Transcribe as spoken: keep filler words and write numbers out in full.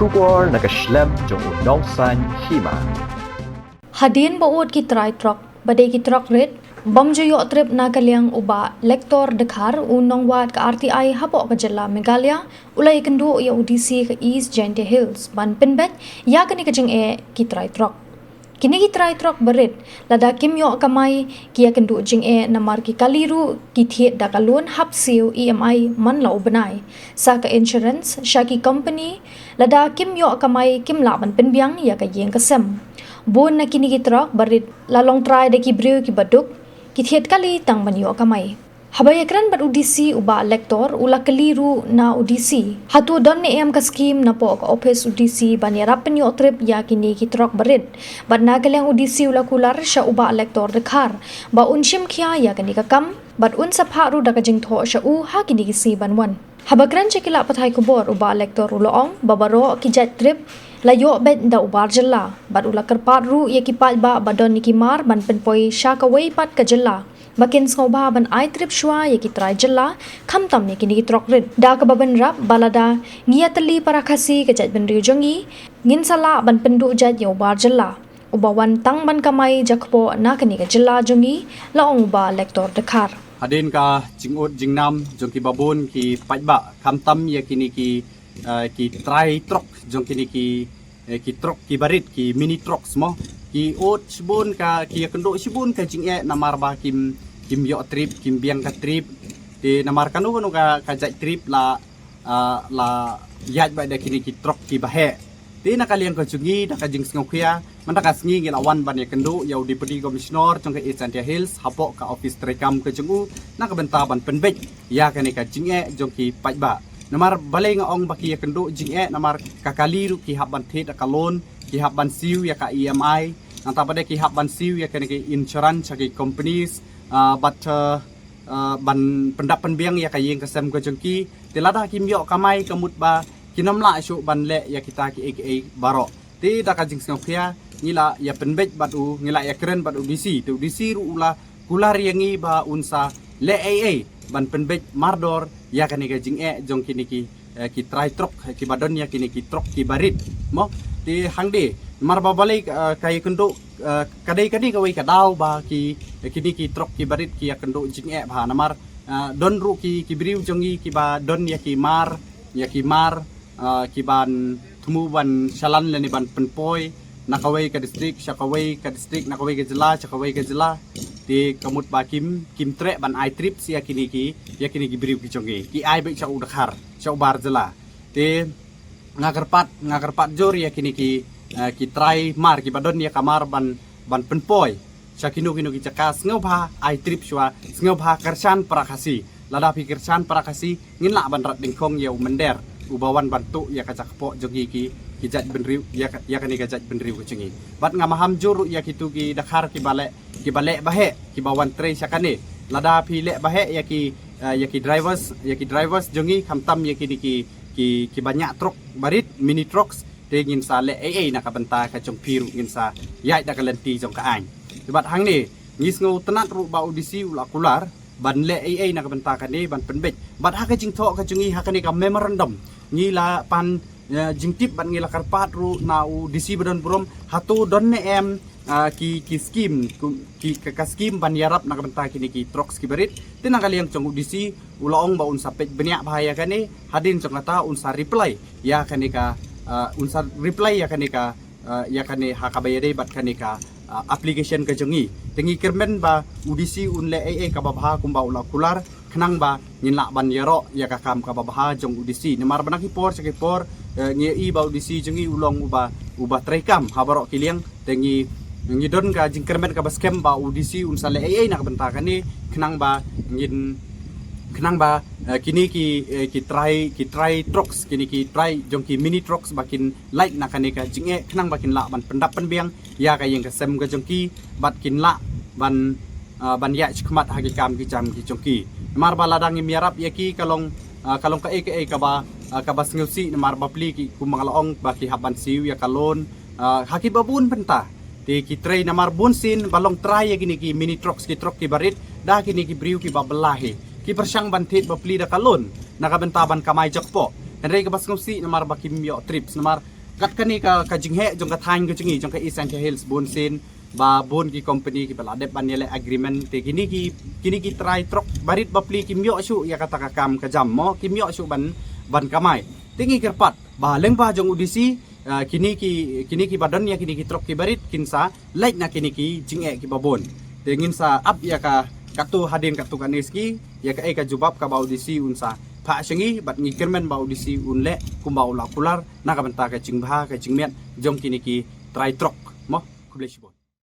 Khubor na ka shlem jong u nongsan hima. Hadien ba ud ki trai trok ba dei ki trok rit bym ju ïoh trip na ka liang u Bah Lektor Dkhar, u nongwad ka R T I hapoh ka jylla Meghalaya, u la ïakynduh ïa u D C ka East Jaintia Hills ban pynbeit ïa kane ka jingeh ki trai trok. Kine ki trai trok barit, lada kim ïoh kamai, ki ïakynduh jingeh namar ki kali ruh ki thied da ka loan hap siew E M I man la u bnai, sa ka insurance sha ki company, lada kim ïoh kamai kim lah ban pynbiang ïa ka ïing ka sem. Bun na kine ki trok barit la long trai da ki briew kiba duk, ki thied kali tang ban ïoh kamai. Haba ïakren bad u D C u Bah Lektor, u la kylli ruh na u D C, hato don ne em ka skim napoh ka ophis u D C ban ïarap pynïoh trip ïa kine ki trok barit. Bad na ka liang u D C u la kular sha u Bah Lektor Dkhar ba un shim khia ïa kane ka kam, bad un sa phah ruh da ka jingthoh sha u ha kine ki sngi ban wan. Haba kren sha ki lad pathai khubor, u Bah Lektor u la ong ba baroh ki jait trip la ïoh beit da u bar jylla, bad u la kyrpad ruh ïa ki paidbah ba don ïa ki mar ban pynpoi sha kawei pat ka jylla ba kin sngewbha ban ai trip shuwa ïa ki trai jylla, khamtam ïa kine ki trok rit. Da kaba bynrap ba lada ngi ïatylli para Khasi ka jaitbynriew jong ngi, ngin sa lah ban pynduh jait ïa u bar jylla uba wan tang ban kamai jakpoh na kane ka jylla jong ngi, la ong u Bah Lektor Dkhar. Hadien ka jingud jingnam jong kiba bun ki paidbah, khamtam ïa kine ki, eh, ki trai trok jong kine ki, eh, ki trok kiba rit, ki mini trucks mo. Ki ud shibun ka, ki ïakynduh shibun ka jingeh namar ba kim, kim ïoh trip, kim biang ka trip. Te namar kano kano ka, ka jait trip la, ah, la ïaid beit da kine ki trok kiba heh. Te na ka liang ka jong ngi, da ka jingsngewkhia, mynta ka sngi ngi la wan ban ïakynduh ïa u Deputy Commissioner jong ka East Jaintia Hills hapoh ka ophis treikam ka jong u, na ka bynta ban pynbeit ïa kane ka jingeh jong ki paidbah. Namar balei nga ong ba ki ïakynduh jingeh, namar ka kali ruh ki hap ban thied da ka loan, ki hap ban siew ïa ka E M I, nangta pat de ki hap ban siew ïa kane ka insurance sha ki companies, ah, bad, ah, ah, ban pyndap pynbiang ïa ka ïing ka sem ka jong ki. Te lada kim ïoh kamai, ka mut ba kin ym lah shuh ban leh ïa kita kiei kiei baroh. Te da ka jingsngewkhia, ngi la ïa pynbeit bad u, ngi la ïa kren bad u D C. Te u D C ruh u la kular ïa ngi ba un sa leh ei ei ban pynbeit mardor ïa kane ka jingeh jong kine ki, eh, ki trai trok, eh, kiba don ïa kine ki trok kiba rit mo. Te hangne, namar ba balei, eh, ka ïakynduh, eh, ka dei, ka dei kawei ka daw ba ki, eh, kine ki trok kiba rit ki ïakynduh jingeh bha, namar, eh, don ruh ki, ki briew jong ngi kiba don ïa ki mar, ïa ki mar, ah, kiban thmu ban shalan lane ban pynpoi na kawei ka district sha kawei ka district, na kawei ka jylla sha kawei ka jylla. Te ka mut ba kim, kim treh ban ai trip ïa kine ki, ïa kine ki briew ki jong ngi, ki ai beit sha u Dkhar, sha u bar jylla. Te nga kyrpad, nga kyrpad jur ïa kine ki, eh, ki trai mar kiba don ïa ka mar ban, ban pynpoi sha kino kino ki jaka, sngewbha ai trip shuwa, sngewbha kyrshan para Khasi. Lada phi kyrshan para Khasi, ngin lah ban rat dyngkhong ïa u mynder uba wan ban tuh ïa ka jakpoh jong ngi ki, ki jaitbynriew, ïa ka, ïa kane ka jaitbynriew ka jong ngi. Bad nga maham jur ruh ïa kito ki Dkhar kiba leh, kiba leh ba heh, kiba wan trei sha kane. Lada phi leh ba heh ïa ki, eh, ïa ki drivers, ïa ki drivers jong ngi, khamtam ïa kine ki, ki, kiba ñiah trok barit, mini trucks, te ngin sa leh ei ei na ka bynta ka jong phi ruh, ngin sa ïaid da ka lynti jong ka aiñ. Te bad hangne, ngi sngewtynnad ruh ba u D C u la kular ban leh ei ei na ka bynta kane, ban pynbeit. Bad ha ka jingthoh ka jong ngi ha kane ka memorandum, ngi la pan, eh, jingtip bad ngi la kyrpad ruh na u D C ba don burom, hato don ne em, ah, ki, ki skim, ku-, ki, ka, ka skim ban ïarap na ka bynta kine ki trucks kiba rit. Te na ka liang jong u D C u la ong ba un sa peit bniah bha ïa kane, hadien jong kata un sa reply ïa kane ka, ah, un sa reply ïa kane ka, ah, ïa kane ha kaba ïadei bad kane ka, ah, application ka jong ngi. Te ngi kyrmen ba u D C un leh ei ei kaba bha kumba u la kular, khnang ba ngin lah ban ïaroh ïa ka kam kaba bha jong u D C. Namar ba na ki por sha ki por, eh, ngi ïohi ba u D C jong ngi u long uba, uba treikam ha baroh ki liang. Te ngi, ngi don ka jingkyrmen kaba skhem ba u D C un sa leh ei ei na ka bynta kane, khnang ba ngin, khnang ba, eh, kine ki, eh, ki trai, ki trai trucks, kine ki trai jong ki mini trucks ba kin lait na kane ka jingeh, khnang ba kin lah ban pyndap pynbiang ïa ka ïing ka sem ka jong ki, bad kin lah ban, ah, ban ïaid shakhmat ha ki kam ki jam ki jong ki. Namar ba lada ngim ïarap ïa ki, ka long, ah, ka long kaei kaei kaba, ah, kaba sngewsih, namar ba plie ki, kumba nga la ong, ba ki hap ban siew ïa ka loan, ah, ha kiba bun bynta. Te ki trei, namar bunsien ba long trai ïa kine ki mini trucks, ki trok kiba rit, da kine ki briew kiba bylla hi, ki pyrshang ban thied bapli da ka loan na ka bynta ban kamai jakpoh. Hynrei kaba sngewsih namar ba kim ïoh TRIPS namar kat kane ka ka jingheh jong ka thaiñ ka jong ngi jong ka East Jaintia Hills bun sien ba bun ki company kiba la dep ban ïaleh agreement te kine ki kine ki trai trok barit bapli kim ïoh shuh ïa kata ka kam ka jam mo kim ïoh shuh ban ban kamai. Te ngi kyrpad ba lyngba jong u DC, ah, kine ki kine kiba don ïa kine ki trok ki barit kin sa leit na kine ki jingeh kiba bun. Te ngin sa ap ïa ka katto hadien katto katne sngi ïa kaei ka jubab kaba u DC un sa phah sha ngi bad ngi kyrmen ba u DC un leh kumba u la kular na ka bynta ka jingbha ka jingmiat jong kine ki trai trok mo. Khublei shibun.